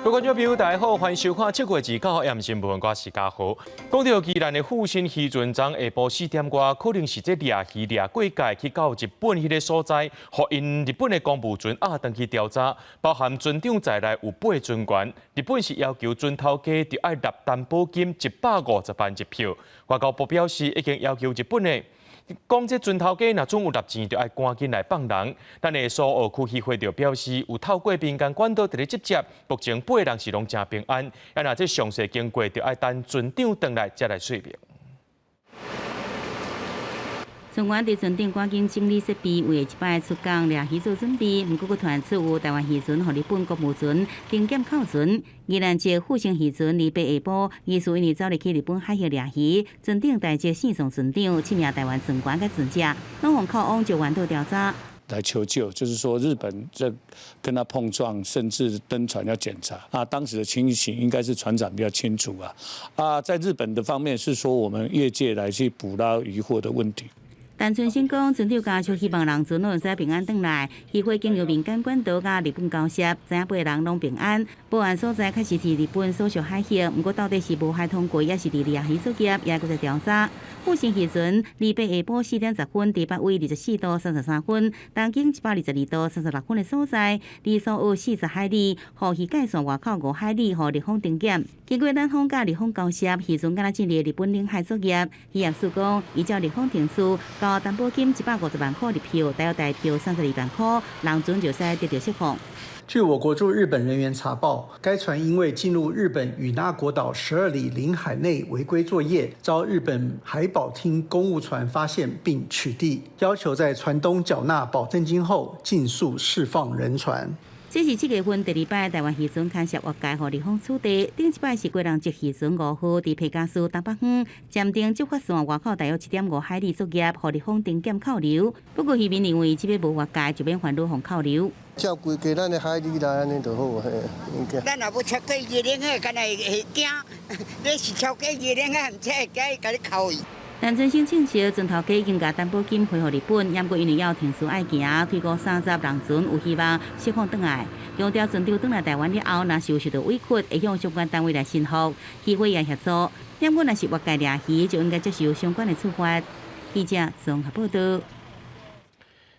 各位觀眾朋友，大家好，歡迎收看7月29號暗時新聞，我是嘉豪。講到宜蘭的復興漁船，昨下晡4點外，可能是這掠魚掠過界去到日本彼个所在，予𪜶日本的公務船押轉去調查，包含船長在內有八船員。日本是要求船頭家著愛納擔保金150萬日票。外交部表示，已經要求日本的。講這船頭家若準有納錢，就愛趕緊來放人。咱的蘇澳區議會就表示，有透過民間管道佇咧接洽，目前八人是攏誠平安。啊，若這詳細經過，就愛等船長轉來才來說明。船員佇船頂趕緊整理設備，為下一擺出港掠魚做準備。毋過，閣傳出有台灣漁船予日本公務船臨檢扣船。宜蘭籍復興漁船28下晡，疑似因為走入去日本海域掠魚，船頂台籍姓宋船長、七名台灣船員佮船隻，攏予扣往石垣島調查。來求救，就是說日本這跟他碰撞，甚至登船要檢查。啊，當時的情形應該是船長比較清楚啊。啊，在日本的方面是說我們越界來去捕撈漁獲的問題。陳春生講，船長家屬希望人船攏會使平安轉來，漁會經由民間管道佮日本交涉，知影八人攏平安。報案所在確實是日本所屬海域，毋過到底是無害通過，抑是佇掠魚作業，也閣在調查。復興漁船28下晡4點10分，佇北緯24度33分，東經122度36分的所在，離蘇澳40海里，予漁界線外口5海里，予日方臨檢。經過咱方佮日方交涉，漁船敢若進入日本領海作業。漁業署講，依照日方程序，交擔保金150萬箍日票，大約台票32萬箍，人船就使得著釋放。據我國駐日本人員查報，該船因為進入日本與那國島12里領海內違規作業，遭日本海保廳公務船發現並取締，要求在船東繳納保證金後，盡速釋放人船。這是7月份第二擺台灣漁船牽涉越界，予日方取締。頂一擺是基隆籍漁船5號佇彭佳嶼東北方暫定執法線外口大約7.5海里作業，予日方臨檢扣留。不過漁民認為，這擺無越界就免煩惱予扣留。照規矩咱的海里來按呢就好嘿，應該。咱若欲超過伊的領海，敢若會驚？你是超過伊的領海，毋知會驚伊共你扣去。陳春生證實，船頭家已經共擔保金匯予日本，毋過因為猶有程序愛行，推估30人船有希望釋放轉來。強調船長轉來台灣了後，若是有受到委屈，會向相關單位來申復，漁會也協助。毋過若是越界掠魚，就應該接受相關的處罰。記者綜合報道。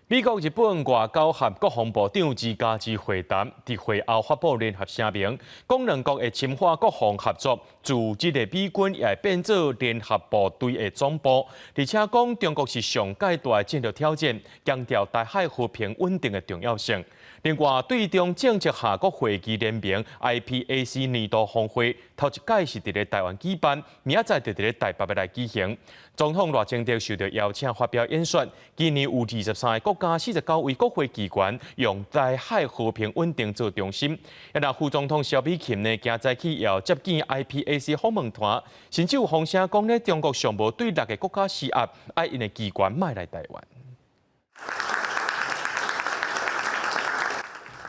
美國、日本外交和國防部長之間之會談，佇會後發布聯合聲明，講兩國會深化國防合作，自這个美軍也會變做聯合部隊的總部，而且講中國是上蓋大的戰略挑戰，強調台海和平穩定的重要性。另外，對中政策下國會議聯盟 IPAC 年度峰會，頭一屆是佇咧台灣舉辦，明仔載就佇咧台北欲來舉行。總統賴清德受到邀請發表演說。今年有23個國家49位國會議員用台海和平穩定做中心。啊，副總統蕭美琴呢，今早起也接見 IPAC 訪問團，甚至有風聲講咧，中國上無對六个國家施壓，愛𪜶的機關莫來台灣。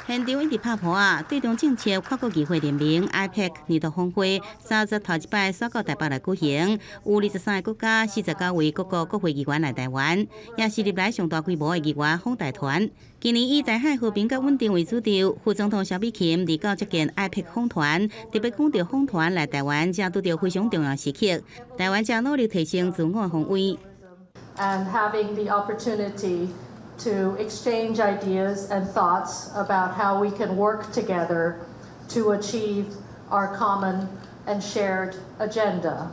現場一直拍噗仔，對中政策跨國議會聯盟 IPAC 年度峰會30頭一擺煞到台北來舉行，有23個國家、49位各國國會議員來台灣，也是歷來上大規模的議員訪台團。今年以台海和平佮穩定為主軸，副總統蕭美琴二九接見 IPAC 訪團，特別講著訪團來台灣，正拄著非常重要時刻，台灣正努力提升自我防衛。 And having the opportunity to exchange ideas and thoughts about how we can work together to achieve our common and shared agenda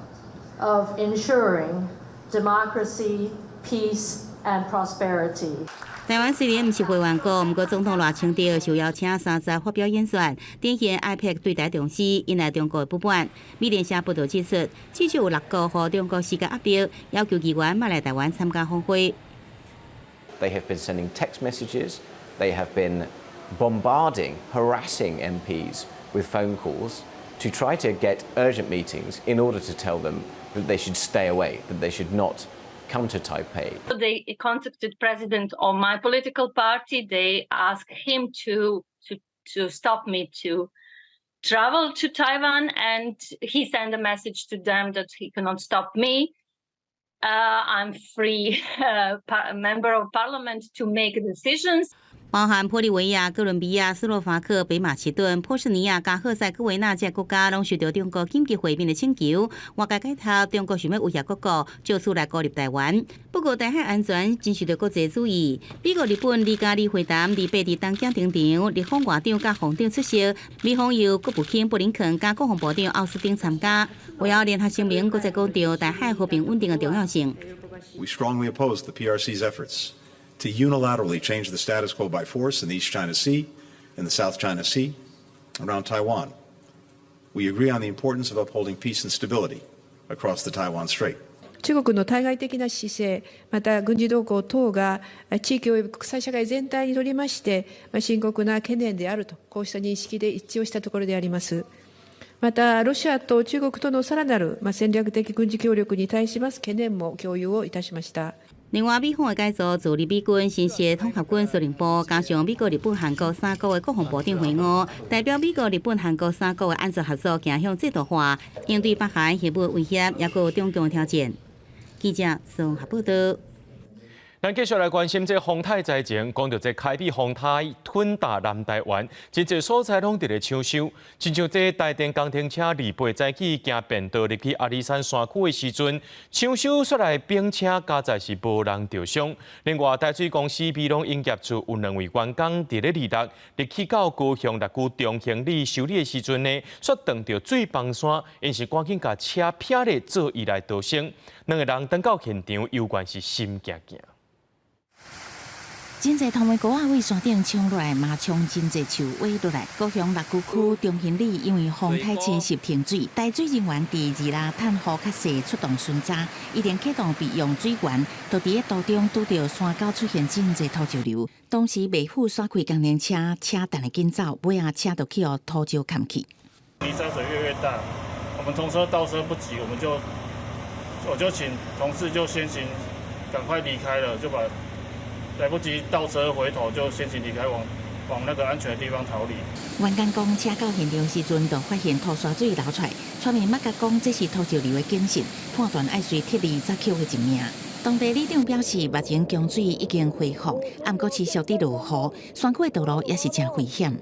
of ensuring democracy, peace, and prosperity. 台灣雖然毋是會員國，毋過總統賴清德受邀請30發表演說，展現 IPAC 對台重視，引來中國的不滿。美聯社報道指出，至少有六國予中國施加壓力，要求議員莫來台灣參加峰會。 They have been sending text messages. They have been bombarding, harassing MPs with phone calls to try to get urgent meetings in order to tell them that they should stay away, that they should not come to Taipei. They contacted president of my political party. They asked him to stop me to travel to Taiwan, and he sent a message to them that he cannot stop me. I'm free member of parliament to make decisions. 包含玻利維亞、哥倫比亞、斯洛伐克、北馬其頓、波斯尼亞佮赫塞哥維納這國家，攏受著中國緊急會面的請求。外界解讀，中國想欲威脅各國，藉此來孤立臺灣。不過，台海安全真受著國際注意。美國、日本二加二會談28佇東京登場，日方外長佮防長出席，美方由國務卿布林肯佮國防部長奧斯汀參加。會後聯合聲明，閣再強調台海和平穩定的重要性。 We strongly oppose the PRC's efforts to unilaterally change the status quo by force in the East China Sea and the South China Sea around Taiwan. We agree on the importance of upholding peace and stability across the Taiwan Strait. 中國の対外的な姿勢、また軍事動向等が地域及び國際社會全體にとりまして、深刻な懸念であると、こうした認識で一致をしたところであります。また、ロシアと中國とのさらなる戦略的軍事協力に対します懸念も共有をいたしました。另外，美方的解讀，駐日美軍新設統合軍司令部，加上美國、日本、韓國三國的國防部長會晤，代表美國、日本、韓國三國的安全合作走向制度化，應對北韓核武威脅，抑閣有中共挑戰。記者綜合報道。咱繼續來關心這風颱災情，講著這開比風颱吞打南台灣，真濟所在攏佇咧搶修。親像這台電工程車28早起行便道入去阿里山山區的時陣，搶修煞來冰車加載是無人著傷。另外，台水公司美濃營業處有兩位員工佇咧26入去到高雄六龜中興里修理的時陣呢，煞撞著水崩山，𪜶是趕緊共車撇咧做意外逃生。兩個人轉到現場，猶原是心驚驚。真濟塗煤膏仔對山頂衝落來，嘛衝真濟樹歪落來。高雄六龜區中興里因為風颱侵襲停水，台水人員佇26趁雨較細出動巡查，一定啟動備用水源，就佇咧途中拄著山溝出現真濟土石流。當時袂赴煞開工程車，車等會緊走，尾仔車就去予土石崁去。泥沙水越越大，我們同車倒車不及，我就請同事就先行趕快離開了，就把。來不及倒車回頭，就先行離開，往那個安全的地方逃離。員工講，車到現場時陣，就發現土沙水流出來，村民捌共講這是土石流的警訊，判斷愛隨撤離才抾予一命。當地里長表示，目前供水已經恢復，毋過持續佇落雨，山區的道路也是誠危險。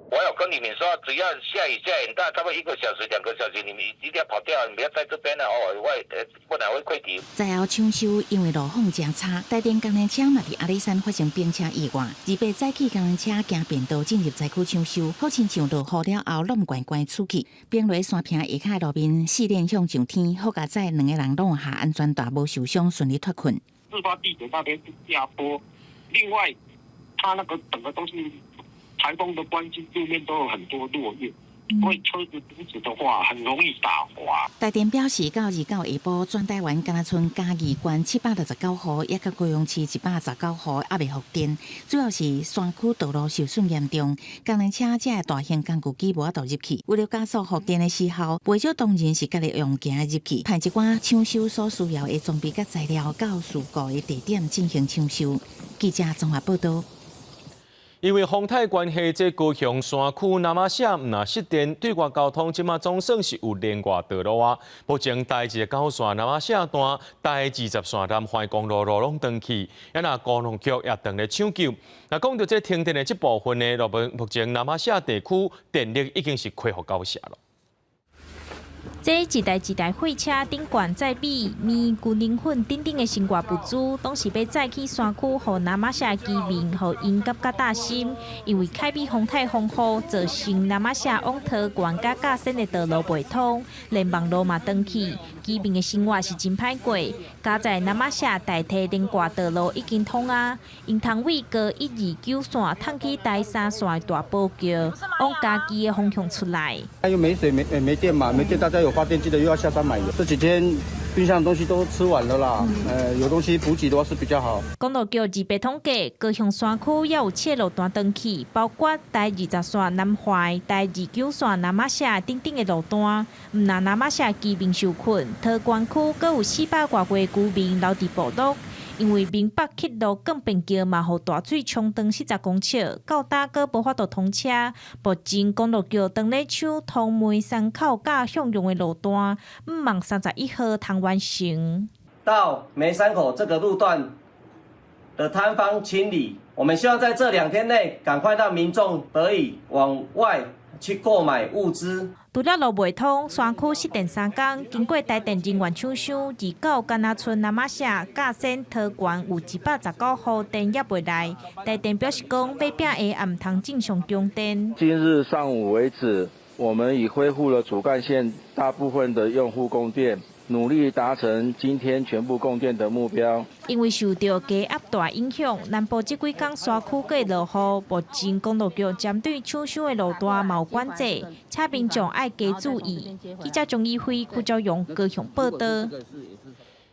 我有跟你們說，只要下雨下很大，差不多一個小時、2個小時，你們一定要跑掉，你不要在這邊了哦，會不然會潰堤。災後搶修，因為路況誠差，台電工程車嘛佇阿里山發生冰車意外，28早起工程車行便道進入災區搶修，好親像落雨了後攏懸懸出去，冰落山坪下跤路面四連向上天，好佳哉兩個人攏下安全帶無受傷，順利脫困。事發地點那邊是下坡，另外，它那個整個都是颱風的關係，路面都有很多落葉，所以車子堵死的話，很容易打滑。台電表示，到29下晡，全台灣敢若賰嘉義縣769戶，抑佮高雄市119戶猶未復電，主要是山區道路受損嚴重，工程車這大型工具機無法度入去。為了加速復電的時候，袂少當然是家己用行入去，派一寡搶修所需要的裝備佮材料到事故的地點進行搶修。記者綜合報道。因為風颱關係，這高雄山區那瑪夏毋但失電，對外交通這馬總算是有連外道路啊。目前台29線那瑪夏段、台20線南環公路路攏斷去，啊若公路局也當咧搶救。若講著這停電的這部分呢，目前那瑪夏地區電力已經是恢復九成了。這一台一台貨車頂懸載米、麵、牛奶粉等等的生活物資，攏是欲載去山區，予那瑪夏居民，予𪜶感覺擔心，因為凱比風颱風雨，造成那瑪夏往桃園佮甲仙的道路袂通，連網路嘛斷去，居民的生活是真歹過。佳哉那瑪夏代替連掛道路已經通啊，𪜶通對高129線通去台三線的大堡橋，往嘉義的方向出來。又沒水沒電嘛，沒電大家有發電機的又要下山買油。這幾天冰箱的東西都吃完了啦，有東西補給的話是比較好。公路局28統計，高雄山區猶有七個路段斷去，包括台20線南環、台29線那瑪夏等等的路段。毋但那瑪夏居民受困，桃園區閣有400外戶居民留佇部落，因為閩北鐵路鋼便橋嘛，予大水沖長40公尺，到今閣無法度通車。目前公路局當咧搶通梅山口佮向陽的路段，向望31號通完成。到梅山口這個路段的坍方清理，我們希望在這2天內，趕快讓民眾得以往外去購買物資。除了路袂通，山區失電3工，經過台電人員搶修，二九干那村那瑪夏、甲仙桃縣有119戶電也袂來。台電表示講，欲摒下也毋通正常供電。今日上午為止，我們已恢復了主幹線大部分的用戶供電，努力達成今天全部供電的目標。因為受著低壓大影響，南部這幾工山區閣會落雨，目前公路局針對搶修的路段嘛有管制，請民眾愛加注意。記者鍾義輝、邱昭勇高雄報導。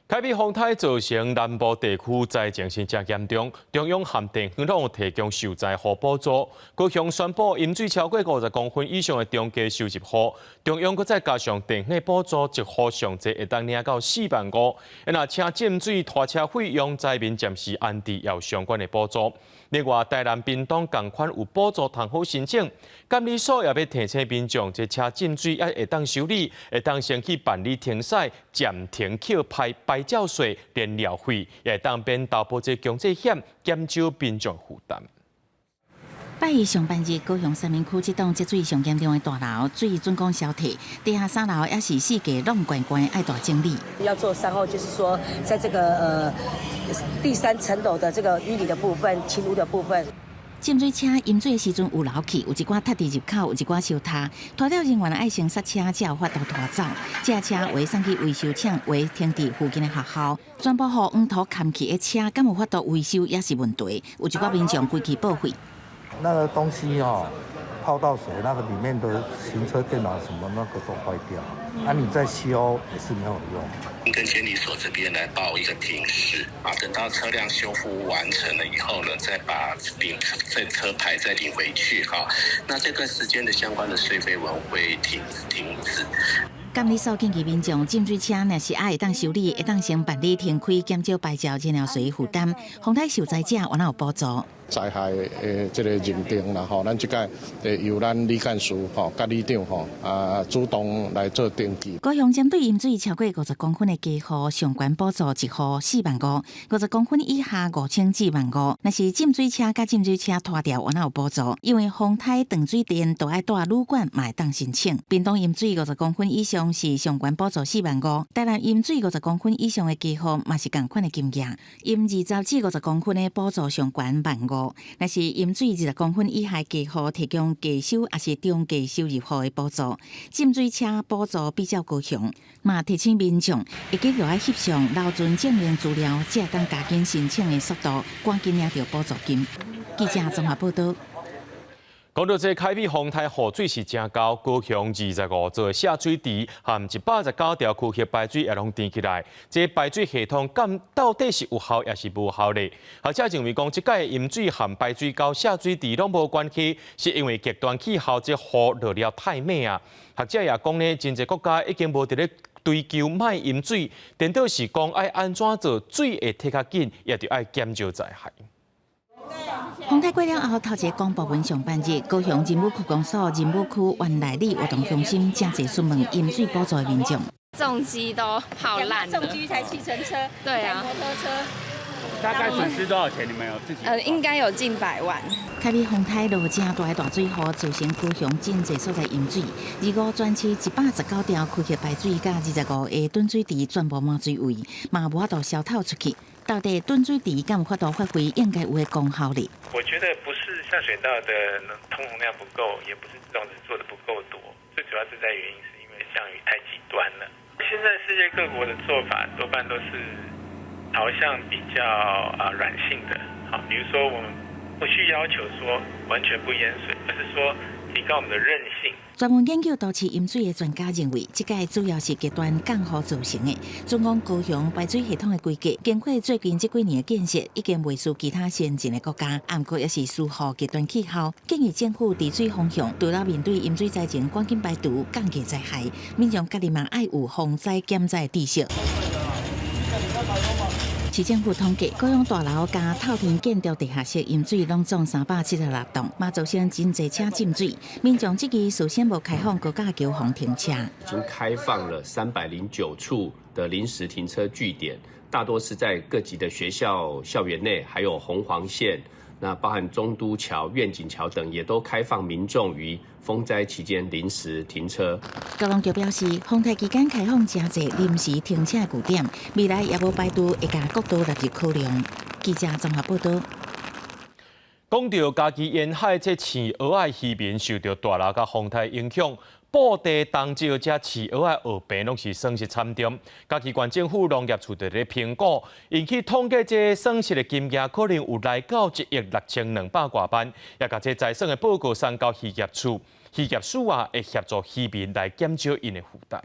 海美風颱造成南部地區災情是誠嚴重，中央和地方攏有提供受災戶補助。高雄宣布淹水超過50公分以上的中低收入戶，中央閣再加上地方的補助，一戶上濟會當領到4萬5。若車浸水拖車費用，災民暫時安置也有相關的補助。另外，台南屏東仝款有補助通好申請，監理所也欲提醒民眾，這車浸水猶會當修理，會當先去辦理停駛、暫停扣牌、牌照稅、燃料費，也會當免投保這強制險，減少民眾負擔。拜一上班日，高雄三民區這棟積水上嚴重的大樓，水準講消退，地下三樓猶是四界攏懸懸，愛大整理。要做善後，就是說，在這個第三層樓的這個淤泥的部分、清污的部分。浸水車淹水的時陣有流去，有一寡塞佇入口，有一寡相塌。拖吊人員愛先剎車，才有法度拖走。這車會送去維修廠，會停佇附近的學校。全部予黃土崁去的車，敢有法度維修也是問題。有一寡民眾規氣報廢。那個東西哦，泡到水，那個裡面的行車電腦什麼那個都壞掉，啊，你再修也是沒有用。跟監理所這邊來報一個停駛啊，等到車輛修復完成了以後呢，再把領這車牌再領回去哈。那這段時間的相關的稅費我們會停止。監理所建議民眾浸水車若是猶會當修理，會當先辦理停開，減少牌照燃料稅負擔。風颱受災者有哪有補助？災害的這個認定啦，吼，咱這擺由咱李幹事吼，佮里長吼啊主動來做登記。高雄針對淹水超過50公分的家戶，上懸補助一戶4萬5，50公分以下5000至萬5。若是浸水車佮浸水車拖掉，有哪有補助？因為風颱斷水電都愛帶旅館，嘛會當申請。屏東淹水50公分以上是上懸補助4萬5，台南淹水50公分以上的家戶嘛是仝款的金額，淹20至50公分的補助上懸萬5。若是淹水20公分以下家戶，提供低收抑是中低收入戶的補助，浸水車補助比較高雄，嘛提醒民眾會記著愛翕相留存證明資料，才會當加緊申請的速度，趕緊領著補助金。記者綜合報導。講到這海美風颱雨水是誠厚，高雄25座的下水池和119條區域排水也攏甜起來。這排水系統敢到底是有效抑是無效咧？學者認為講，這擺淹水和排水溝下水池攏無關係，是因為極端氣候這雨落了太猛啊。學者也講呢，真濟國家已經無佇咧追求莫淹水，顛倒是講愛按怎做水會退較緊，也著愛減少災害。風颱過了後，頭一個公部門上班日，高雄仁武區公所仁武區原來里活動中心，誠濟詢問淹水補助的民眾。重機都泡爛了。重機一台計程車，對啊，摩托車。大概損失多少錢？你們有自己？應該有近百萬。海美風颱落誠大的大水雨，造成高雄真濟所在淹水。25全市119條區域排水，佮25個囤水池全部滿水位，嘛無法度消透出去。到底囤水池敢有法度發揮應該有的功效咧？我覺得不是下水道的通洪量不夠，也不是這種做的不夠多，最主要是在原因是因為降雨太極端了。現在世界各國的做法多半都是朝向比較啊軟性的，好，比如說我們不去要求說完全不淹水，而是說提高我們的韌性。專門研究都市淹水的專家認為，這擺主要是極端降雨造成的。總講高雄排水系統的規格，經過最近這幾年的建設，已經袂輸其他先進的國家。毋過也是輸予極端氣候，建議政府治水方向，除了面對淹水災情，趕緊排除降低災害，民眾家己嘛愛有防災減災的知識。市政府統計，高雄大樓佮透天建築地下室淹水攏總376棟，嘛造成真濟車浸水。民眾這期事先無開放高架橋予停車，已經開放了309處的臨時停車據點，大多是在各級的學校校園內，還有紅黃線。那包含中都橋、願景橋等，也都開放民眾於風災期間臨時停車。交通局表示，風颱期間開放誠濟臨時停車據點，未來也無排除會共國道納入考量。記者綜合報道。講到嘉義沿海這飼蚵仔漁民受著大陸佮風颱影響，布袋、東石這飼蚵仔蚵棚攏是損失慘重。嘉義縣政府農業處佇咧評估，𪜶去統計這損失的金額可能有來到1億6200外萬，也共這災損的報告送交漁業處，漁業署啊會協助漁民來減少𪜶的負擔。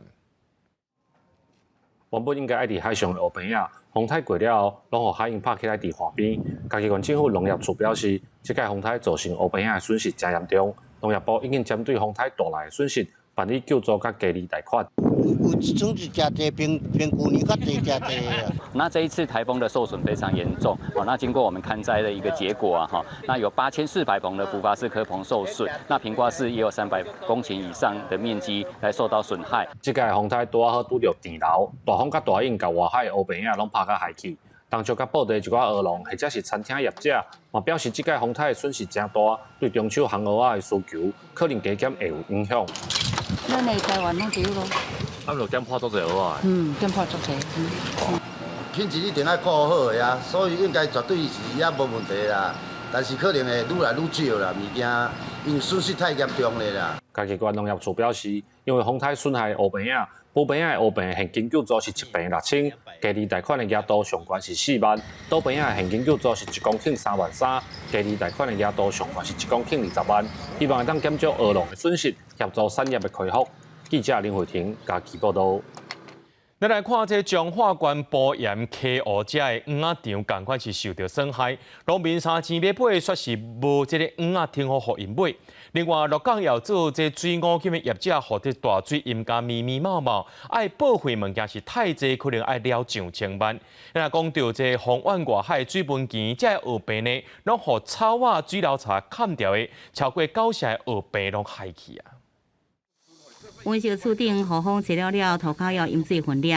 原本應該愛佇海上的蚵棚仔，風颱過了後，攏予海湧拍起來佇岸邊。嘉義縣政府農業處表示，這擺風颱造成蚵棚仔的損失誠嚴重，農業部已經針對風颱帶來的損失辦理救助佮低利貸款。有損失誠濟，比比舊年較濟誠濟啊。那這一次颱風的受損非常嚴重，哦，那經過我們勘災的一個結果啊，哈，那有8400棚的浮筏式蚵棚受損，那平掛式也有300公頃以上的面積來受到損害。這擺風颱拄仔好拄著甜流，大風佮大湧共外海蚵棚仔攏拍甲海去。東石佮布袋一寡蚵農或者是餐廳業者，嘛表示這擺風颱的損失誠大，對中秋烘蚵仔的需求可能加減會有影響。咱的台灣攏對咯。啊，就減破足濟蚵仔。嗯，減破足濟。品質一定愛顧好的啊，所以應該絕對是也無問題啦。但是可能會愈來愈少啦，物件因為損失太嚴重了啦。嘉義縣農業處表示，因為風颱損害蚵棚仔，浮棚仔的蚵棚現金救助是一坪6000，低利貸款的額度上懸是4萬；倒棚仔的現金救助是1公頃3萬3，低利貸款的額度上懸是1公頃20萬。希望會當減少蚵農的損失，協助產業的恢復。記者林慧婷嘉義報導。咱來看這彰化縣埔鹽溪湖遮的魚仔場，仝款是受著損害，農民3008煞是無這個魚仔通好予𪜶買。另外，鹿港有做這水五金的業者，予這大水淹甲密密麻麻，愛報廢物件是太濟，可能愛了上千萬。若講著這豐原外海水文墘，這蚵棚呢，攏予草仔、水流柴崁掉的，超過九成的蚵棚攏害去啊。溫室厝頂雨風吹了了，塗跤要淹水分裂。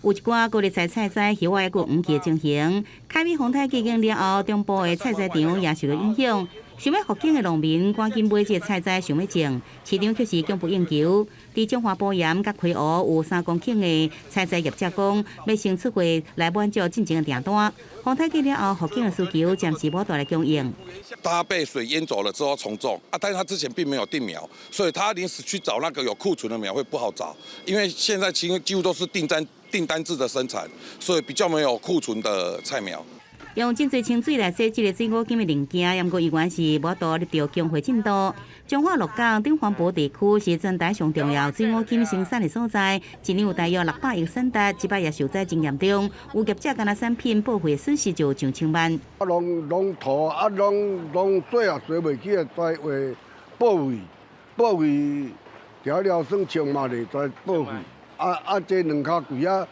有一寡高麗菜採摘，戶外閣有黃期的情形。凱美風颱過境了後，中部的採摘場也受著影響。想欲復耕的農民趕緊買這個菜栽，想欲種，市場卻是供不應求。佇彰化埔鹽佮溪湖有3公頃的採摘業者講，欲先出貨來滿足進前的訂單。風颱過了後，復耕的需求暫時無大的供應。他被水淹走了之後重種啊，但是他之前並沒有訂苗，所以他臨時去找那個有庫存的苗會不好找，因為現在幾乎幾乎都是訂單制的生產，所以比較沒有庫存的菜苗。用真濟清水來洗這個水五金的零件，毋過依然是無法度入著供貨進度。彰化鹿港等環埔地區是全台上重要水五金生產的所在，一年有大約600億產值，這擺也受災真嚴重。有業者干焦產品報廢損失就上千萬。啊，攏攏塗啊，攏攏洗也洗袂起來，再話報廢報廢，調了算千萬的再報廢。啊啊，這兩跤櫃仔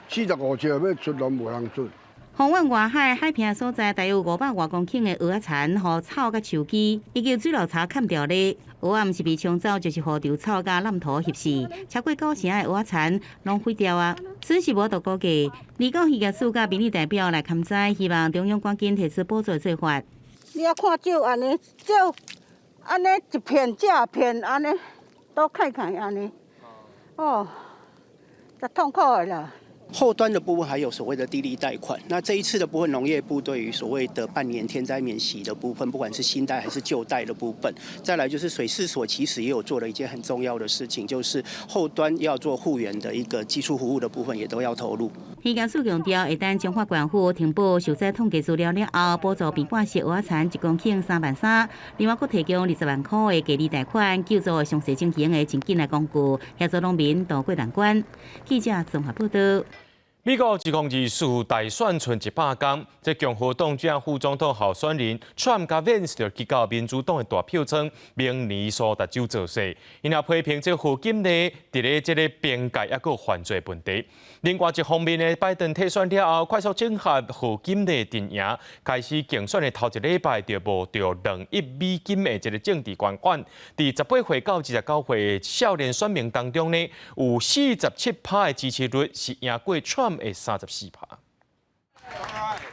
45尺欲出攏無人出。豐原外海海坪所在，大約500外公頃的蚵仔田，予草佮樹枝以及水流柴崁著咧。蚵仔毋是被沖走，就是予稻草佮爛土翕死。超過九成的蚵仔田攏毀掉啊！損失無度估計。離港漁業署佮民意代表來勘災，希望中央趕緊提出補助做法。你啊看少按呢，少按呢一片這片按呢，都看看按呢，哦，足痛苦的啦。後端的部分還有所謂的低利貸款，那這一次的部分，農業部對於所謂的半年天災免息的部分，不管是新貸還是舊貸的部分，再來就是水試所其實也有做了一件很重要的事情，就是後端要做護員的一個技術服務的部分，也都要投入。漁業署強調，會等彰化縣府呈報受災統計資料了後，補助平掛式蚵仔田1公頃3萬3，另外閣提供20萬塊的低利貸款，救助傷勢情形的真緊的工具，協助農民渡過難關。記者綜合報道。美國2024大選賰100工，這共和黨這副總統候選人川普佮 Vance 就去到民主黨的大票倉，明尼蘇達州造勢，𪜶也批評這賀錦麗佇咧這個邊界猶閣有犯罪問題。另外一方面呢，拜登退選了後，快速整合賀錦麗陣營，開始競選的頭一禮拜就募著2億美金的這個政治捐款。佇18歲到29歲少年選民當中呢，有47%的支持率是贏過川普的34%。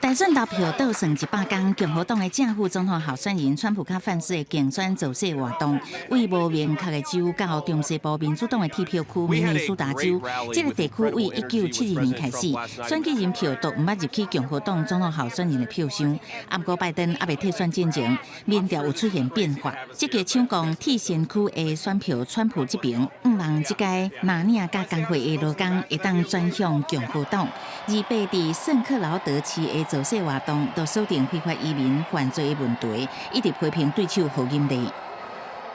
台大選投票倒算100工，共和黨的正副總統候選人川普佮范斯的競選造勢活動，對無明確的州到中西部民主黨的鐵票區明尼蘇達州，這個地區對1972年開始，選舉人票都毋捌入去共和黨總統候選人的票箱。毋過拜登猶未退選進前，民調有出現變化，積極搶攻鐵先區的選票，川普這邊向望這屆藍領佮工會的勞工會當轉向共和黨。28佇聖克勞德市的造勢活動，都鎖定非法移民犯罪的問題，一直批評對手賀錦麗。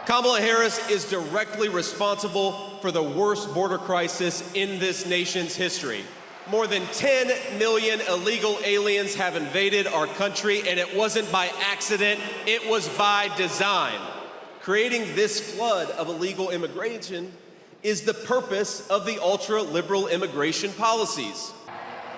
Kamala Harris is directly responsible for the worst border crisis in this nation's history. More than 10 million illegal aliens have invaded our country, and it wasn't by accident, it was by design. Creating this flood of illegal immigration is the purpose of the ultra liberal immigration policies.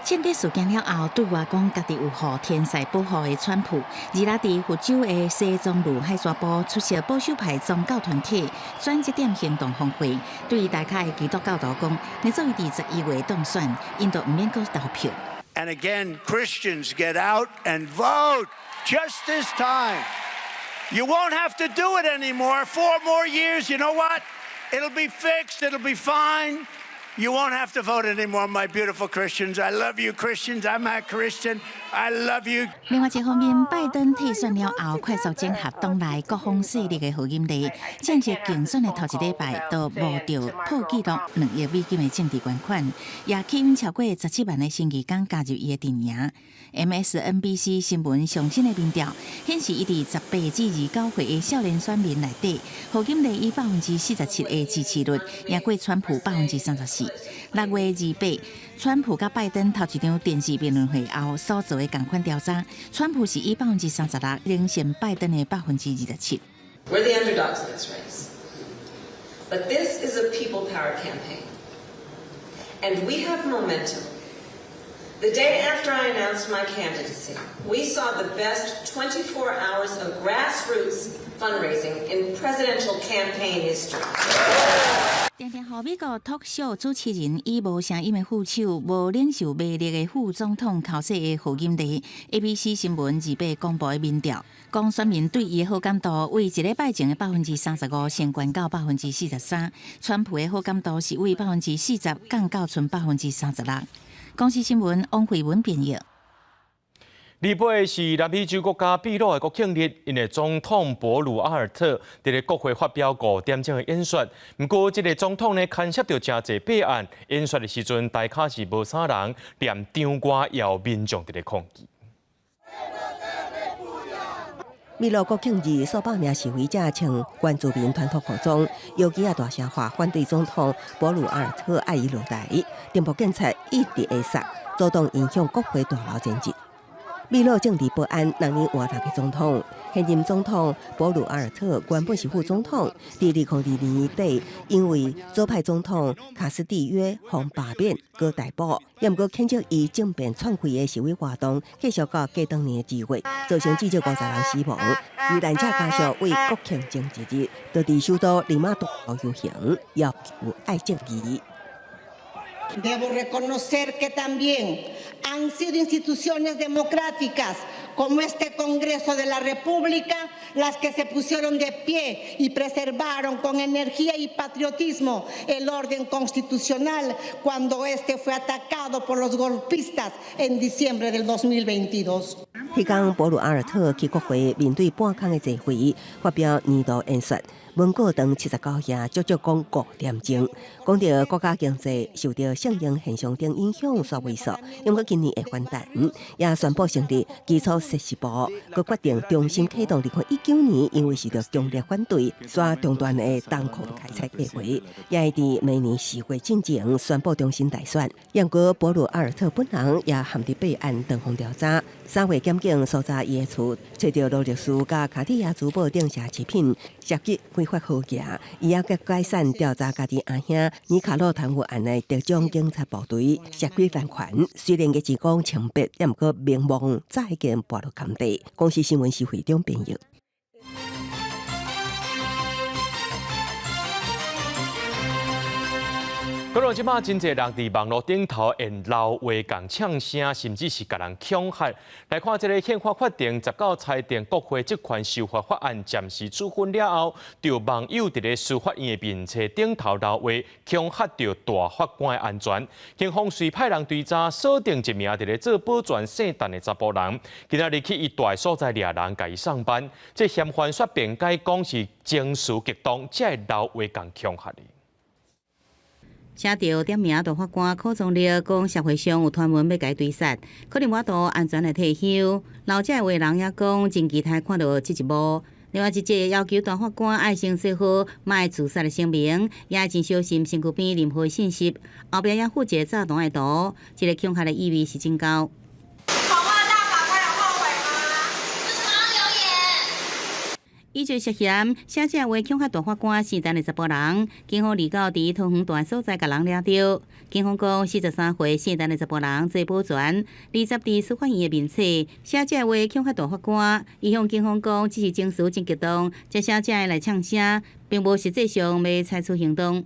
槍擊事件了後，對外講家己有予天使保護的川普，二六佇佛州的西藏路海沙埔出席保守派宗教團體轉折點行動峰會，對大家的基督教徒講，若做伊佇11月當選，𪜶就毋免閣投票。 And again, Christians, get out and vote just this time. You won't have to do it anymore. 4 more years, you know what? It'll be fixed. It'll be fine. You won't have to vote anymore, my beautiful Christians. I love you, Christians. I'm a Christian. I love you. 另外一方面，拜登退選了後，快速整合黨內各方勢力的賀錦麗，正式競選的頭一禮拜都募著破紀錄2億美金的政治捐款，也吸引超過17萬的新義工加入伊的陣營。MSNBC 新聞上新的民調顯示，伊佇18至29歲的少年選民內底，賀錦麗以47%的支持率贏過川普34%。6月28，川普佮拜登頭一場電視辯論會後所做的仝款調查，川普是以36%領先拜登的27%。 We're the underdogs in this race. But this is a people power campaign. And we have momentum. The day after I announced my candidacy, we saw the best 24 hours of grassroots fundraising in presidential campaign history. 定定予美國 talk show 主持人以無聲音的副手、無領袖魅力的副總統剾洗的賀錦麗，ABC 新聞28公布的民調，講選民對伊的好感度為一禮拜前的35%升懸到43%，川普的好感度是為40%降到賰36%。公視新聞王慧文編譯。28是南美洲國家秘魯的國慶日，𪜶的總統博魯阿爾特佇咧國會發表5點鐘的演說。毋過，這个總統呢牽涉著誠濟弊案，演說的時陣，台跤是無啥人，連場外也有民眾佇咧抗議。秘魯國慶日，數百名示威者穿原住民傳統服裝，搖旗仔大聲喊反對總統博魯阿爾特愛伊落台，中部警察一直會殺，阻擋𪜶向國會大樓前進。秘魯政治保安兩年換六个總統，現任總統博魯阿爾特原本是副總統，佇2022年底因為左派總統卡斯蒂約予罷免，閣逮捕，也毋過譴責伊政變竄開的示威活動，繼續到過當年的2月，造成至少50人死亡。遇難者家屬為國慶前一日，就佇首都利馬大遊行，要求愛正義。 Debo reconocer que también han sido instituciones democráticas como este Congreso de la República las que se pusieron de pie y preservaron con energía y patriotismo el orden constitucional cuando este fue atacado por los golpistas en diciembre del 2022. 彼工博魯阿爾特去國會面對半空的座位，發表年度演說，文稿長79頁，足足講5點鐘，講著國家經濟受著聖嬰現象等影響煞萎縮，毋過今年會反彈，也宣布成立基礎設施部，閣決定重新啟動2019年因為受著強烈反對，煞中斷的銅礦開採計劃，也會佇明年4月進前宣布重新大選。毋過博魯阿爾特本人也陷佇弊案斷風調查，3月檢警搜查伊的厝，揣著勞力士佮卡地亞珠寶等奢侈品，涉及非法好額，伊猶閣解散調查家己阿兄尼卡洛貪污案的特種警察部隊，涉及濫權。雖然伊自講清白，也毋過名望早已經跋落坎地。公視新聞是會長編譯。講到這擺真濟人佇網路頂頭用流話共嗆聲，甚至是共人恐嚇。來看這个憲法法庭19裁定國會職權修法法案暫時處分了後，就網友佇咧司法院的面冊頂頭留話，恐嚇著大法官的安全。警方隨派人追查，鎖定一名佇咧做保全聖誕的查埔人，今仔日去伊蹛的所在掠人，共伊送辦。這嫌犯煞辯解講是情緒激動，才會留話共恐嚇的。寫著點名大法官柯宗力講，社會上有傳聞欲共伊追殺，可能無法度安全來退休。留這話人也講，真期待看著這一幕。另外一則要求大法官愛先做好，莫自殺的聲明，也真小心身軀邊任何信息。後壁也附一個炸彈的圖，這个恐嚇的意味是真高。恐嚇大法官有後悔嗎？為什麼要留言？依據涉嫌寫這話恐嚇大法官聖誕的查埔人，警方二九佇桃園蹛所在共人掠著。警方講，43歲聖誕的查埔人做保全，20佇司法院的面冊寫這話恐嚇大法官。伊向警方講，只是情緒真激動，才寫這來嗆聲，並無實際上欲採取行動。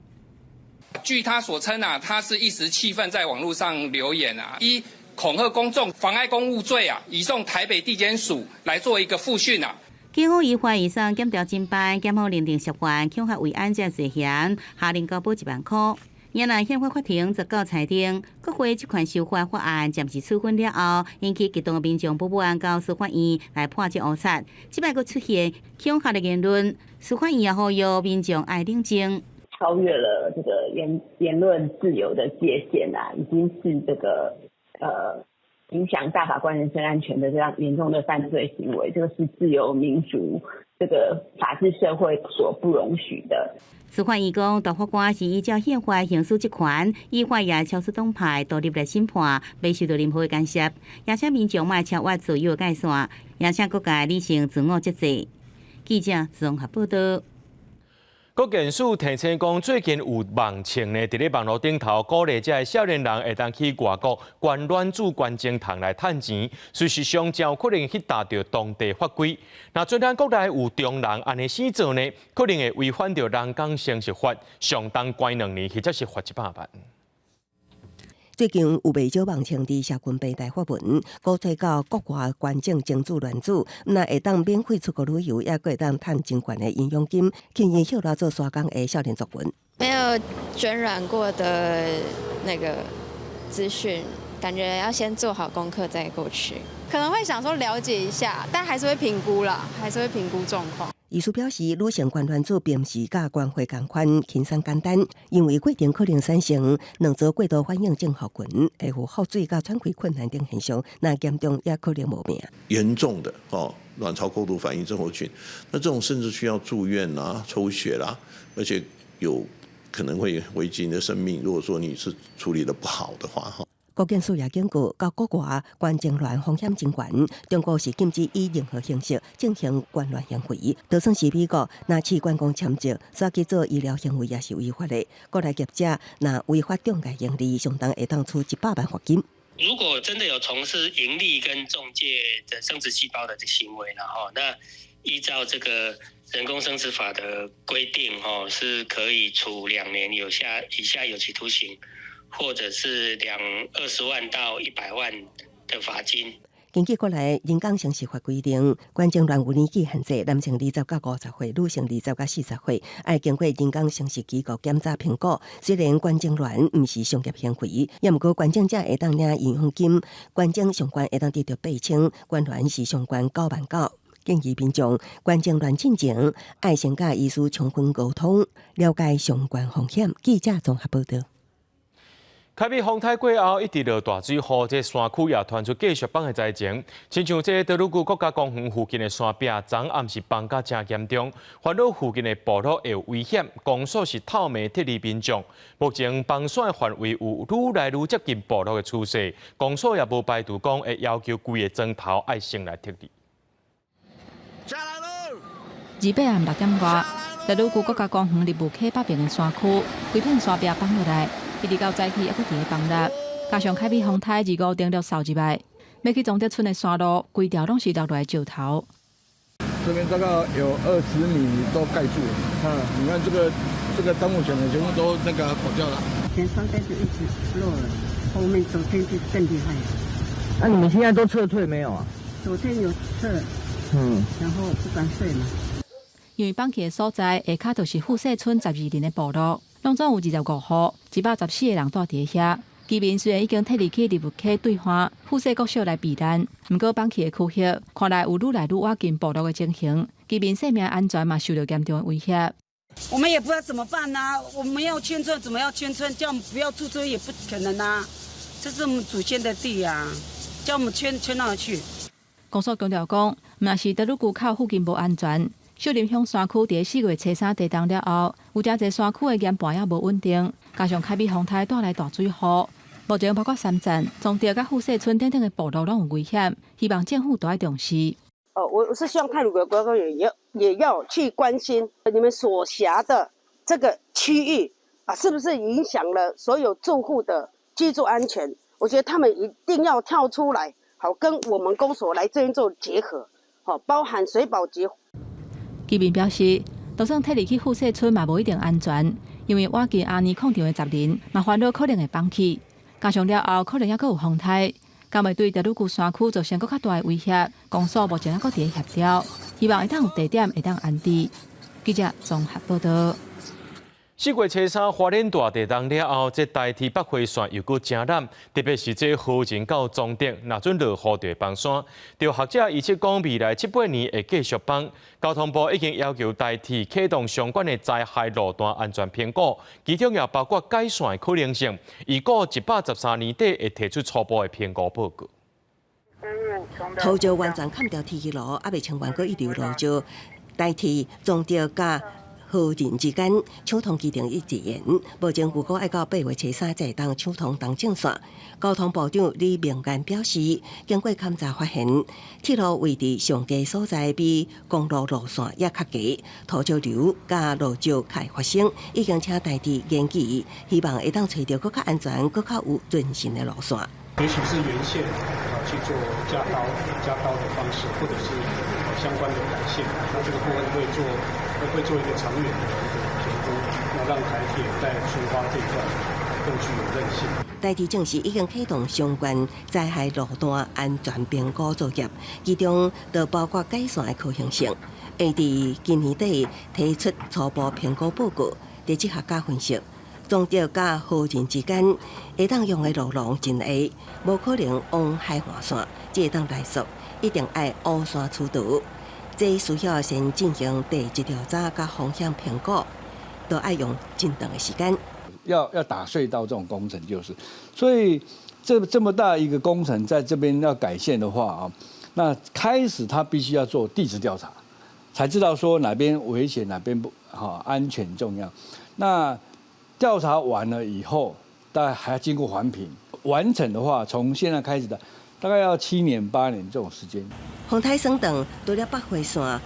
據他所稱啊，他是一時氣憤，在網路上留言啊，依恐嚇公眾、妨礙公務罪啊，移送台北地檢署來做一個複訊啊。警方依法移送檢調偵辦，檢方認定涉犯恐嚇維安這罪嫌，下令交保1萬箍。原來憲法法庭19裁定，國會職權修法法案暫時處分了後，引起激動的民眾不滿到司法院來潑這烏漆，這擺閣出現恐嚇的言論，司法院也呼籲民眾愛冷靜。超越了這個言論自由的界限啊，已經是這個影響大法官人身安全的這樣嚴重的犯罪行為，這個是自由民主這個法治社會所不容許的。司法院講，大法官是依照憲法行使職權，依法也超出黨派獨立來審判，袂受到任何的干涉。也請民眾莫超越自由的界線，也請各界理性自我節制。記者綜合報道。國健署提醒講，最近有網情呢，佇咧網路頂頭鼓勵這个少年人會當去外國捐卵子、捐精蟲來趁錢，事實上真有可能去踏著當地法規。若準咱國內有中人按呢死做呢，可能會違反著人工生殖法，上重關2年，或者是罰100萬。最近有袂少網情佇社群平台發文，鼓吹到國外捐贈精子卵子，毋但會當免費出國旅遊，抑閣會當趁真懸的營養金，吸引歇來做沙工的少年族群。沒有捐卵過的那個資訊，感覺要先做好功課再過去。可能會想說了解一下，但還是會評估啦，還是會評估狀況。醫師表示，女性捐卵子並毋是佮捐血仝款輕鬆簡單，因為過程可能產生卵巢過度反應症候群，會有腹水佮喘氣困難等現象，若嚴重也可能無命。嚴重的哦，卵巢過度反應症候群，那這種甚至需要住院啦、抽血啦，而且有可能會危及你的生命。如果說你是處理得不好的話，哈。國健署也警告，到國外捐精卵風險真懸，中國是禁止以任何形式進行捐卵行為。就算是美國，若試管講簽證，煞去做醫療行為也是違法的。國內業者若違法中介營利，上重會當處100萬罰金。如果真的有從事營利跟中介的生殖細胞的行為，然後那依照這個人工生殖法的規定，吼，是可以處2年以下有期徒刑，或者是20萬到100萬的罰金。根據國內人工生殖法規定，捐精卵有年紀限制，男性20到50歲，女性20到40歲，愛經過人工生殖機構檢查評估。雖然捐精卵毋是商業行為，也毋過捐贈者會當領營養金，捐精上懸會當得到8000，捐卵是上懸9萬9。建議民眾捐精卵進前，愛先佮醫師充分溝通，了解相關風險。記者綜合報道。開米風颱過後，一直落大水雨，這山區也傳出繼續崩的災情。親像這多魯閣國家公園附近的山壁，昨暗是崩甲誠嚴重，煩惱附近的部落會有危險，公所是透明撤離民眾。目前崩山的範圍有愈來愈接近部落的趨勢，公所也無排除講會要求規个莊頭愛先來撤離。 28暗6點外，多魯閣國家公園立霧溪北爿的山區，規片山壁崩落來。一直到早起，猶閣佇咧崩落，加上凱美風颱25登陸掃入來，欲去崇德村的山路，規條攏是落來石頭。這邊大概有20米都蓋住了，你看這個這個樟木全部都那個跑掉了。前三天就一直落了，後面昨天就更厲害。那你們現在都撤退沒有啊？昨天有撤，然後不敢睡嘛。因為崩去的所在下跤就是富勢村12人的部落，攏總有25戶，114個人住佇遐。居民雖然已經撤離去立霧溪對岸富勢國小來避難，毋過崩去的區域看來有愈來愈倚近部落的情形，居民生命安全嘛受著嚴重的威脅。我們也不知道怎麼辦啊！我們要遷村，怎麼要遷村？叫我們不要住這也不可能啊！這是我們祖先的地啊，叫我們遷遷哪去？公所強調講，毋但是德魯固口附近無安全，秀林鄉山區佇4月初3地動了後，有誠濟山區的岩盤也無穩定，加上凱美風颱帶來大水雨，目前包括三站、彰德佮富勢村等等的部落攏有危險，希望政府都愛重視。哦，我是希望太魯閣國家公園也要去關心你們所轄的這個區域啊，是不是影響了所有住戶的居住安全？我覺得他們一定要跳出來，好跟我們公所來這邊做結合，好，包含水保局。居民表示，就算撤離去富勢村嘛，無一定安全，因為倚近阿尼礦場的雜林嘛，煩惱可能會崩去，加上了後可能猶閣有風颱。敢會對德魯固山區造成閣較大的威脅？公所目前猶閣佇咧協調，希望會當有地點會當安置。記者綜合報道。4月初3花蓮大地動了後，這台鐵北迴線又閣真濫，特別是這和仁到彰德，若準落雨就會崩山。著學者預測講，未來七八年會繼續崩。交通部已經要求台鐵啟動相關的災害路段安全評估，其中也包括改線的可能性。預估113年底會提出初步的評估報告。土石完全崁著鐵路，猶未清完，閣一直落石，台鐵彰德佮和仁之間搶通其中一延，目前預估愛到8月初3才會當搶通東正線。交通部長李明安表示，經過勘查發現，鐵路位置上低所在比公路路線也較低，土石流佮落石較會發生，已經請台鐵研究，希望會當揣著閣較安全、閣較有韌性的路線。也許是沿線啊去做加高的方式，或者是相關的改線，那這個部分會做一個長遠的一個評估，那讓台鐵在蘇花這一段更具有韌性。台鐵證實已經啟動相關災害路段安全評估作業，其中就包括改線的可行性，會佇今年底提出初步評估報告。地質學家分析，彰德佮和仁之間會當用的路廊真狹，無可能往海岸線，才會當來溯，一定愛烏山取道。這需要先進行地質調查佮風險評估，都愛用真長的時間。要打隧道這種工程就是，所以這麼大一個工程在這邊要改線的話啊，那開始他必須要做地質調查，才知道說哪邊危險，哪邊不哈安全重要。那調查完了以後，大概還要經過環評，完成的話，從現在開始的，大概要7年8年這種時間。風颱霜凍，除了北迴線、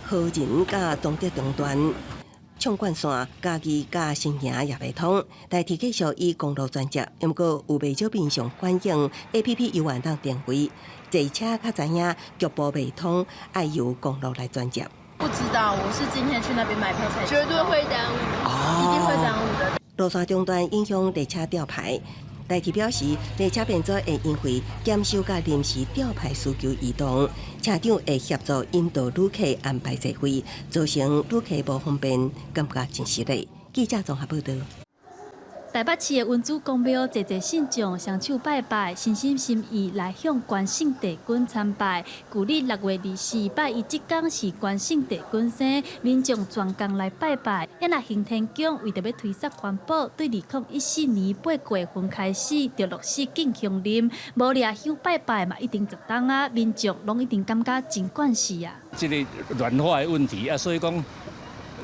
和仁佮彰德中段、縱貫線、嘉義佮新營也袂通，台鐵繼續以公路轉接，毋過有袂少民眾反映 APP 猶原當定位，坐車較知影局部袂通，愛由公路來轉接。不知道，我是今天去那邊買票才。絕對會耽誤，一定會耽誤的。路線中斷影響列車調排，台鐵表示，列車編組會因為檢修佮臨時調排需求移動，車長會協助引導旅客安排座位，造成旅客無方便，感覺真失禮。記者綜合報道。台北市的恩主公廟，濟濟信眾雙手拜拜，誠心心意來向關聖帝君參拜。舊曆6月24拜一這工是關聖帝君生，民眾專工來拜拜。啊若行天宮為著欲推捒環保，對2014年8月份開始就落實禁香啉，無掠香拜拜嘛，一定十冬啊，民眾攏一定感覺真慣勢啊。這个軟化的問題啊，所以講，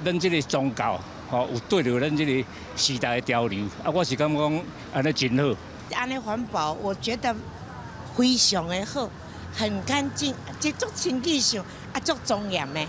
咱這个宗教。吼，有對著咱這个時代的潮流，啊，我是感覺講按呢真好。按呢環保，我覺得非常的好，很乾淨，這足清潔啊，足莊嚴的。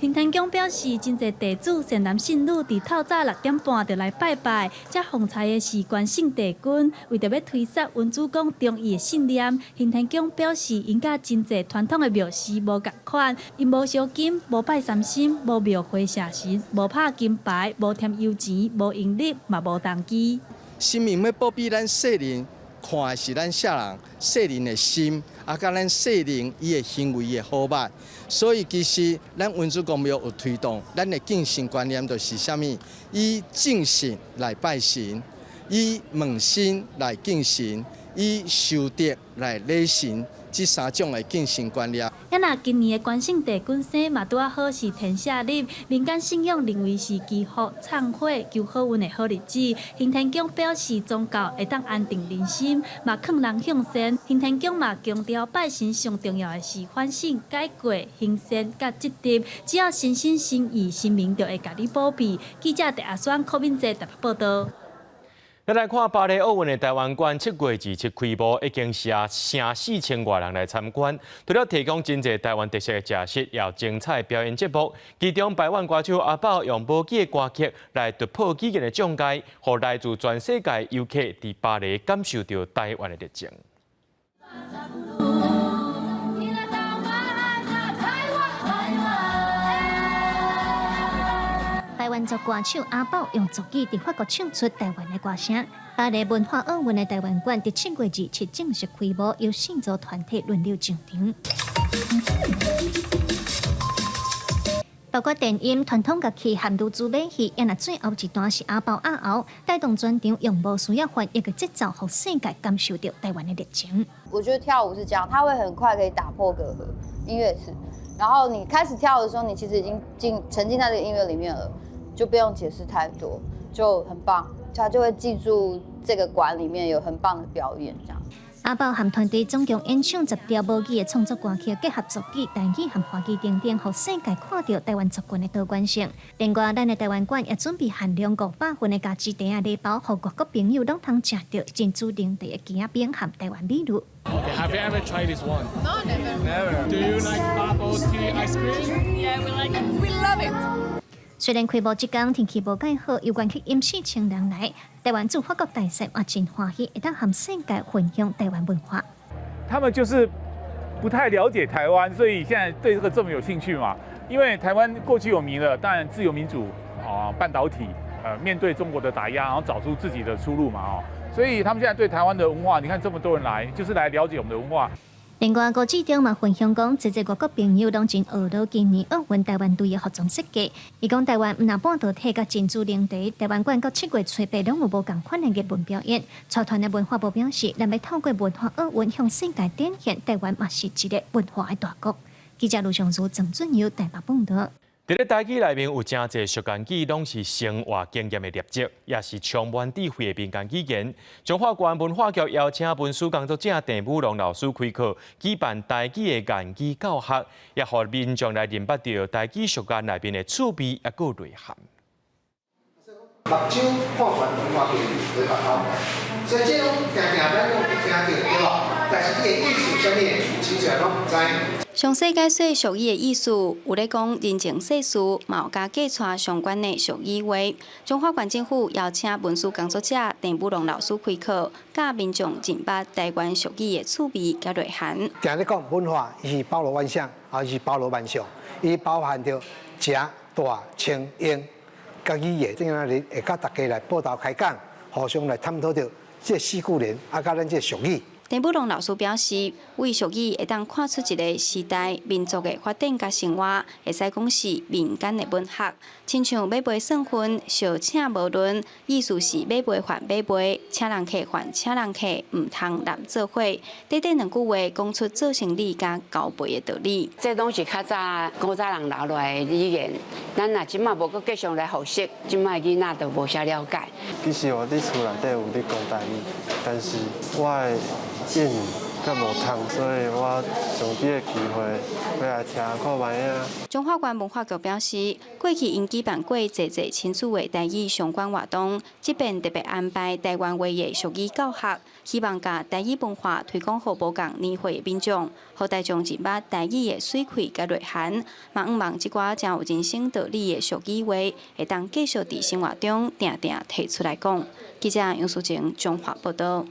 行天宮表示，真濟地主善男信女佇透早6點半就來拜拜，遮奉差的是關聖帝君，為著欲推捒恩主公忠義的信念，行天宮表示，𪜶佮真濟傳統的廟寺無仝款，𪜶無燒金，無拜三牲，無廟會社神，無拍金牌，無添油錢，無迎禮，嘛無重機。神明欲保庇咱世人，看的是咱世人世人的心，啊，佮咱世人伊的行為的好歹。所以其實咱文殊公廟有推動，咱的敬神觀念就是啥物？以正信來拜神，以問心來敬神，以修德來禮神。這三種的敬神觀念。啊，若今年的關聖帝君生嘛拄仔好是天赦日，民間信仰認為是祈福、懺悔、求好運的好日子。行天宮表示宗教會當安定人心，嘛勸人向善。行天宮嘛強調拜神上重要的是反省、改過、行善佮積德。只要誠心誠意，神明就會共你保庇。記者鄭阿雙、柯敏哲台北報道。咱來看巴黎奧運的台灣館，7月27開幕，已經是啊成4000外人來參觀。除了提供真濟台灣特色的食食，也有精彩表演節目。其中，排灣歌手阿寶用無語的歌曲來突破語言的障礙，予來自全世界遊客佇巴黎感受著台灣的熱情。排灣族歌手阿寶用族語佇法國唱出台灣的歌聲。巴黎文化奧運的台灣館佇7月27正式開幕，由四組團體輪流上場，包括電音、傳統樂器和女子馬戲。啊若最後一段是阿寶阿後帶動全場，用無需要翻譯的節奏，予世界感受著台灣的熱情。我覺得跳舞是這樣，它會很快可以打破隔閡，音樂是。然後你開始跳舞的時候，你其實已經進沉浸在這個音樂裡面了。就不用解釋太多，就很棒，他就會記住這個館裡面有很棒的表演，這樣。阿寶和團隊總共演唱10條無語的創作歌曲，結合族語、台語和華語等等，予世界看著台灣族群的多元性。另外，咱的台灣館也準備限量500份的加持茶仔禮包，予外國朋友攏通食著珍珠奶茶的枝仔餅和台灣美露。 Have you ever tried this one? No, never. Never. Do you like bubble tea ice cream? Yeah, we like it. We love it. 雖然開幕這工天氣無蓋好，猶原吸引4000人來。台灣駐法國大使也真歡喜，會當和世界分享台灣文化。他們就是不太了解台灣，所以現在對這個這麼有興趣嘛。因為台灣過去有名了，當然自由民主啊，半導體，面對中國的打壓，然後找出自己的出路嘛，哦，所以他們現在對台灣的文化，你看這麼多人來，就是來了解我們的文化。另外，郭志忠嘛分享講，濟濟外國朋友攏真學到今年奧運台灣隊的服裝設計。伊講台灣毋但半導體佮珍珠奶茶，台灣館到7月初八攏有無仝款的藝文表演。帶團的文化部表示，咱欲透過文化奧運向世界展現台灣嘛是一个文化的大國。記者盧尚如、鄭俊友台北報道。佇咧台語內面有誠濟俗言語，攏是生活經驗的累積，也是充滿智慧的民間語言。彰化縣文化局邀請文史工作者鄭武龍老師開課，舉辦台語的言語教學，也予民眾來認捌著台語俗諺內面的趣味抑閣內涵。目睭看全看袂袂白頭，所以這種定定咱攏會聽著，對無？但是伊的意思啥物，真濟攏毋知。詳細解說俗語的意思，有咧講人情世事，嘛有佮假帶相關的俗語話。彰化縣政府邀請文史工作者鄭武龍老師開課，教民眾認捌台灣俗語的趣味佮內涵。定咧講文化，伊是包羅萬象，啊，伊是包羅萬象，伊包含著食、大、穿、用、佮語言，這樣會佮大家來報道開講，互相來探討著這四句聯，啊，佮咱這俗語。鄭武龍老師表示，為俗語會當看出一个時代民族的發展佮生活，會使講是民間的文學。親像買賣算分，相請無論，意思是買賣還買賣，請人客還請人客，毋通濫做伙。短短兩句話，講出做生意佮交配的道理。這攏是較早古早人留落來的語言，咱若這馬無閣繼續來學習，這馬囡仔就無啥了解。其實我佇厝內底有咧講台語，但是我的英語較無通，所以我上這个機會欲來聽看覓仔。彰化縣文化局表示，過去𪜶舉辦過濟濟親子的台語相關活動，這遍特別安排台灣話的俗語教學，希望共台語文化推廣予無仝年歲的民眾，予大眾認捌台語的媠氣佮內涵，嘛向望這寡誠有人生道理的俗語話，會當繼續佇生活中定定提出來講。記者楊淑靜彰化報道。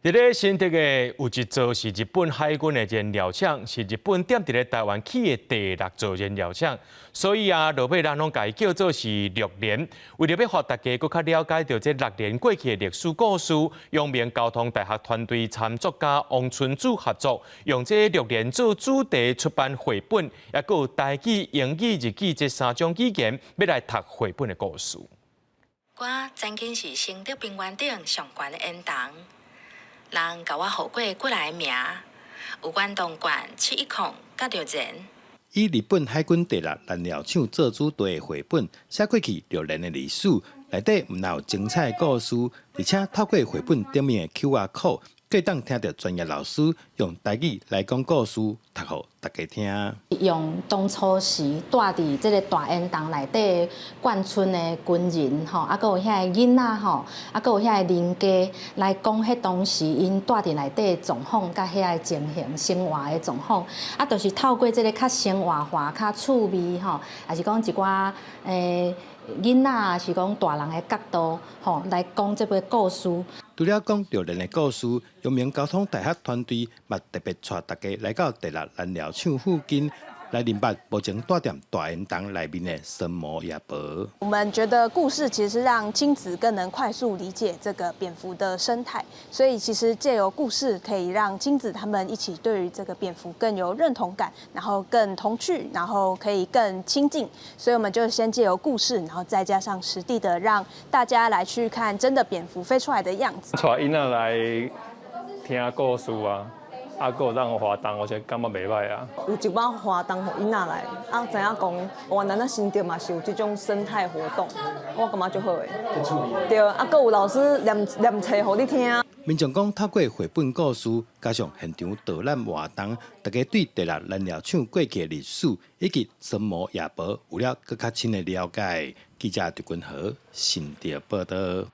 佇咧新竹的有一座是日本海軍的燃料廠，是日本踮佇咧台灣起的第六座燃料廠，所以啊，落尾人攏共伊叫做是綠連。為著欲予大家閣較了解著這綠連過去的歷史故事，陽明交通大學團隊參作家王春子合作，用這綠連做主題出版繪本，抑閣有台語、英語、日語這三種語言，欲來讀繪本的故事。我曾經是新竹平原頂上懸的煙囱。人共我號過幾个名，有遠東縣710佮綠連。以日本海軍第六燃料廠做主題的繪本，寫過去綠連的歷史，內底毋但有精彩的故事，而且透過繪本頂面的 QR code，閣會當聽著專業老師用台語來講故事，讀予大家聽。用當初時蹛佇這个大煙囱內底眷村的軍人吼，啊，閣有遐个囡仔吼，啊，閣有遐个人家來講，彼當時𪜶蹛佇內底狀況佮遐个情形，生活的狀況，啊，就是透過這个較生活化、較趣味吼，抑是講一寡囡仔，抑是講大人的角度吼來講這个故事。除了講綠連的故事，陽明交通大學團隊嘛特別帶大家來到第六燃料廠附近，來認捌目前蹛佇大煙囱內面的酸模夜婆。我們覺得故事其實讓親子更能快速理解這個蝙蝠的生態，所以其實借由故事可以讓親子他們一起對於這個蝙蝠更有認同感，然後更童趣，然後可以更親近。所以我們就先借由故事，然後再加上實地的讓大家來去看真的蝙蝠飛出來的樣子。帶囡仔來聽故事啊。啊，閣有咱活動，我覺得感覺袂䆀啊。有一寡活動予囡仔來，啊，知影講，原來咱新竹嘛是有這種生態活動，我感覺足好的。對，啊，閣有老師念念冊予你聽。民眾講，透過繪本故事，加上現場導覽活動，大家對第六燃料廠過去的歷史以及酸模夜婆有了閣較深的了解。記者陳君豪新竹報導。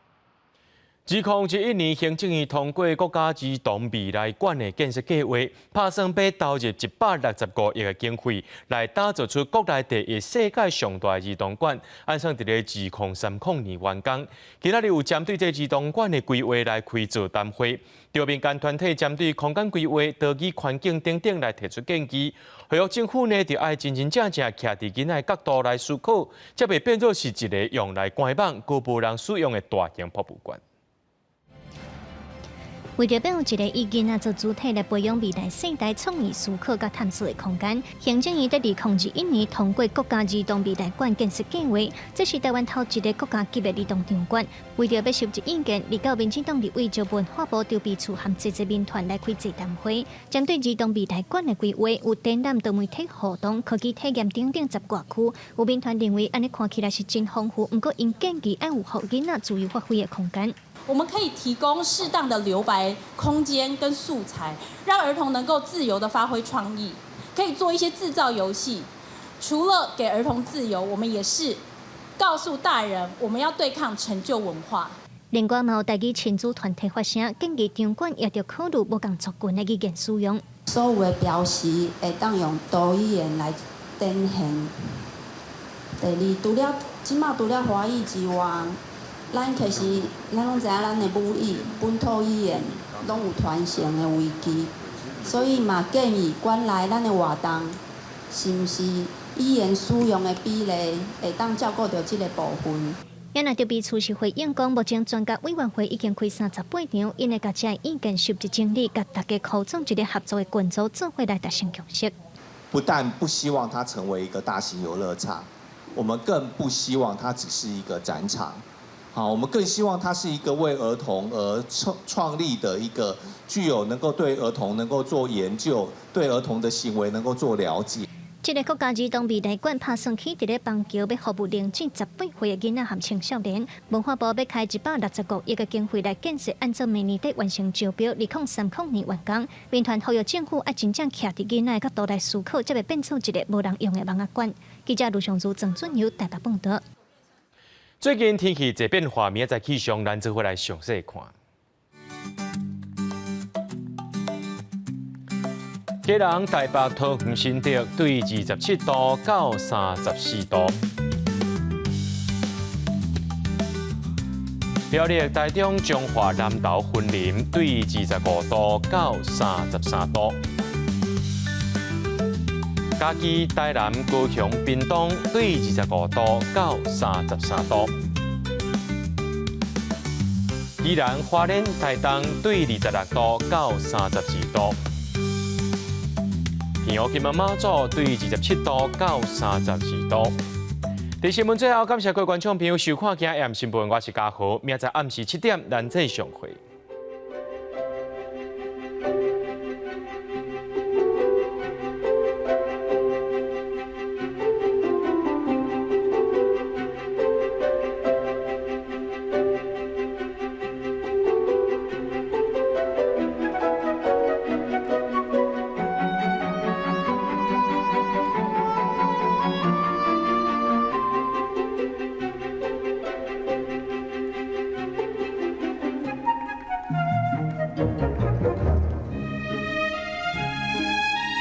2021年，行政院通過國家兒童未來館的建設計畫，拍算欲投入165億的經費，來打造出國內第一、世界上大的兒童館，按算佇咧2030年完工。今仔日有針對這兒童館的規劃來開座談會，著民間團體針對空間規劃、島嶼環境等等來提出建議。呼籲政府呢，著愛真真正正徛佇囡仔的角度來思考，才袂變做是一个用來觀望、閣無人使用的大型博物館。為著欲有一个以囡仔做主體來培養未來世代創意思考佮探索的空間，行政院佇2021年通過國家兒童未來館建設計畫，這是台灣頭一个國家級的兒童場館。為著欲收集意見，日到民進黨立委就文化部籌備處和這濟民團來開座談會，針對兒童未來館的規劃，有展覽、多媒體活動、科技體驗等等十外區。有民團認為，按呢看起來是真豐富，毋過𪜶建議愛有予囡仔自由發揮的空間。我們可以提供適當的留白空間跟素材，讓兒童能夠自由的發揮創意，可以做一些製造遊戲。除了給兒童自由，我們也是告訴大人，我們要對抗陳舊文化。另外，嘛有台語親子團體發聲，建議場館也著考慮無仝族群的語言使用。所有的標識會當用多語言來展現。第二，除了這馬除了華語之外，咱其實咱攏知影，咱的母語、本土語言攏有傳承的危機，所以嘛建議館內咱的活動，是毋是語言使用的比例會當照顧著這个部分？也若籌備處是回應講，目前專家委員會已經開38場，𪜶會共遮意見收集整理，共大家組成一个合作的群組，做伙來達成共識。不但不希望它成為一個大型遊樂場，我們更不希望它只是一個展場。好，我們更希望它是一個為兒童而創立的一個具有能夠對兒童能夠做研究，對兒童的行為能夠做了解。這个國家兒童未來館拍算起佇咧邦橋，欲服務零至18歲的囡仔和青少年。文化部欲開165億的經費來建設，按照明年底完成招標，2030年完工。民團呼籲政府愛真正徛佇囡仔的角度來思考，才袂變做一个無人用的盲仔館。記者盧尚如、鄭俊友台北報導。最近天氣濟變化，明仔載氣象，咱做伙來詳細看。基隆、台北、桃園、新竹對27度到34度。屏苗栗、台中、彰化、南投、雲林對25度到33度。嘉義、台南、高雄、屏東對25度到33度。宜蘭、花蓮、台東對26度到32度。澎湖、金門、馬祖對27度到32度。佇新聞最後，感謝各位觀眾朋友收看今暗新聞，我是嘉豪，明仔載暗時7點，咱再相會。